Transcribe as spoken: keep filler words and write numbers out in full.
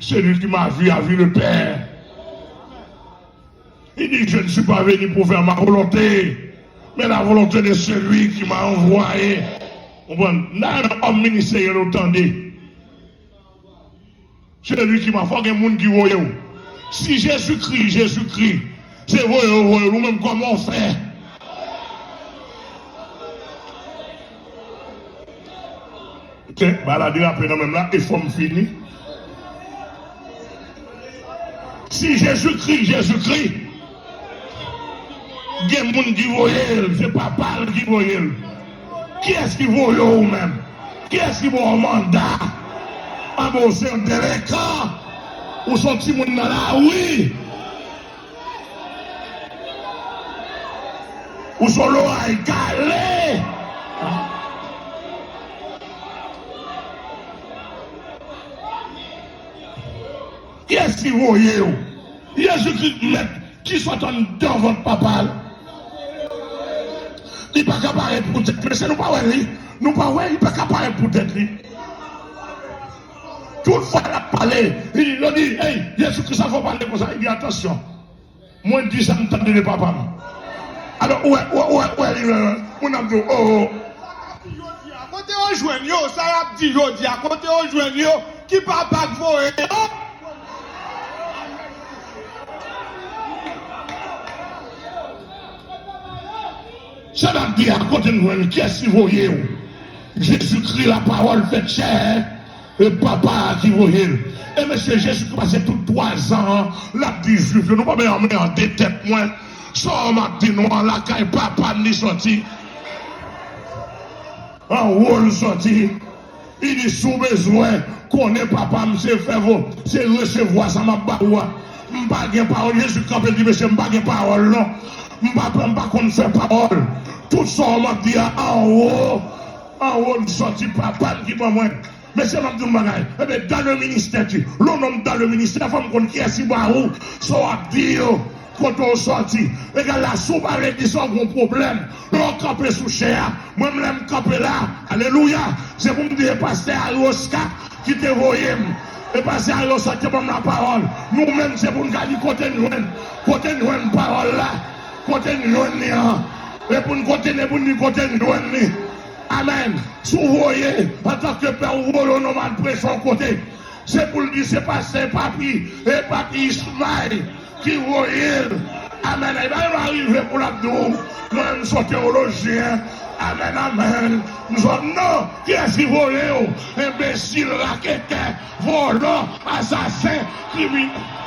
Celui qui m'a vu a vu le Père. Il dit, je ne suis pas venu pour faire ma volonté, mais la volonté de celui qui m'a envoyé. Ou konprann? Nan òm ministeryèl ou tande. Celui qui m'a, fò gen moun ki voye w. Si Jezikri, Jezikri, se voye w, voye w, ou menm kòman w fè? Tè, bagay la derape nan menm la, e fò m fini. Si Jezikri, Jezikri, gen moun ki voye l, se papa l ki voye l. Kiyès ki voye w menm? Kiyès ki ba w manda? Anben, ou se yon delenkan. Ou se yon timoun nan lari. Ou se yon loray kale. Kiyès ki voye w? Jezikri mèt ki sot anndan vant papa l. Li pa ka parèt pou tèt li. Mesye, nou pa wè li? Nou pa wè? Li pa ka parèt pou tèt li. Tout fwa l ap pale, li di, yo di, hey, Jezikri sa fò pale konsa. Li di, atansyon. Mwen di sa m tande de papa m. Alò, ou wè, ou wè, ou wè, ou wè, li, moun ap di w, oh, oh. Kote yo jwenn yo, sa y ap di jodi a, kote yo jwenn yo, ki papa k voye yo? Sa n ap di a, kote n jwenn, kiyès ki voye w? Jezikri, la pawòl fèt chè, e papa a ki voye l. E mesye, Jezikri pase tout twazan an, l ap di Jwif yo, nou pa bezwen anmède tèt mwen. Sa m ap di nou an, lakay papa n li soti. Anwo l soti. Li di, si w bezwen konnen papa m, se fè vo, se resevwa sa m ap ba ou a. M pa gen pawòl. Jezi kanpe, l di, mesye, m pa gen pawòl, non. M pa, m pa konn fè pawòl. Tout sa w m ap di a, anwo, anwo m soti, papa m ki ban mwen. Mesye, m ap di yon bagay. Ebyen, dans le ministère, tu, le nom dans le ministère, fò m konn kiyès ki ba ou sa w ap di yo. Kote w soti? Egal la, si w pa vle di sa, w gen yon pwoblèm. Lè w kanpe sou chè a, mwen menm lè m kanpe la, alelouya, se pou m di, e pastè Harry Oscar ki te voye m. E pastè Harry Oscar ki te ban m lapawòl. Nou menm, se pou n ka di kote n jwenn, kote n jwenn pawòl la, kote n jwenn li an. E pou n kote n, e pou n di kote n jwenn li. Amèn. Si w voye, antanke pè, ou voye yon nonm al preche yon kote. Se pou l di se pastè Papi, e Papi Ismaël ki voye l. Amèn. E pa yon arive pou l ap di w, mwen m se yon teyolojyen. Amèn, amèn. M se yon, non, kiyès ki voye w? Enbesil, raketè, vòlò, asasen, kriminèl.